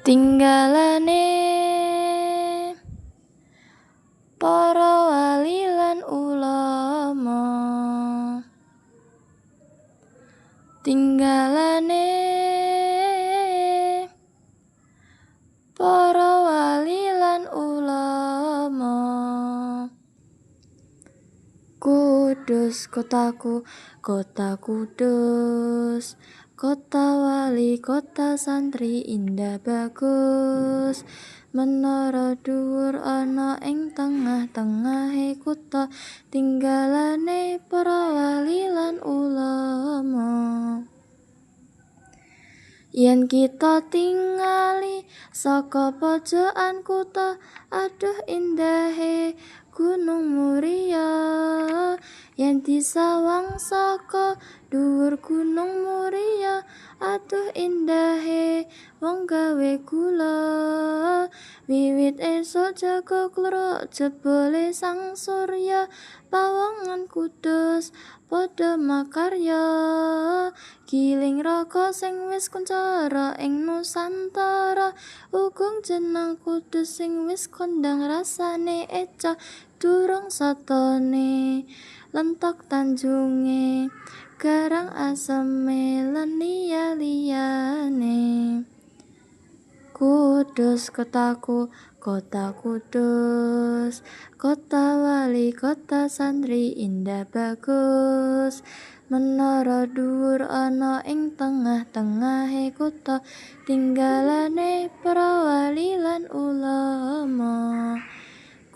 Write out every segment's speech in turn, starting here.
Tinggalane para wali lan ulama, tinggalane para wali lan ulama. Kudus kotaku, kota Kudus, kota wali, kota santri indah bagus. Menara dhuwur ana ing tengah-tengahe kutha, tinggalane para wali lan ulama. Yen kita tingali saka pojokan kutha, aduh indahe Gunung Muria. Yen disawang saka dhuwur Gunung Muria, aduh indahe wong gawe gula. Wiwit esuk jago kluruk jebule sang surya, pawongan Kudus padha makarya. Giling raga sing wis kuncara ing Nusantara, ugung jeneng Kudus sing wis kondang rasane eca. Durung satone lentok tanjunge, garang aseme lan liya-liyane. Kudus kotaku, kota Kudus, kota wali, kota santri indah bagus. Menara dhuwur ana ing tengah-tengahe kutha, tinggalane para wali lan ulama.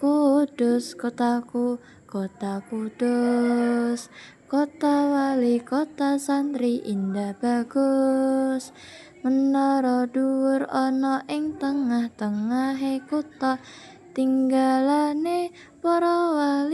Kudus kotaku, kota Kudus, kota wali, kota santri indah bagus. Menara dhuwur ana ing tengah-tengahe kutha, tinggalane para wali.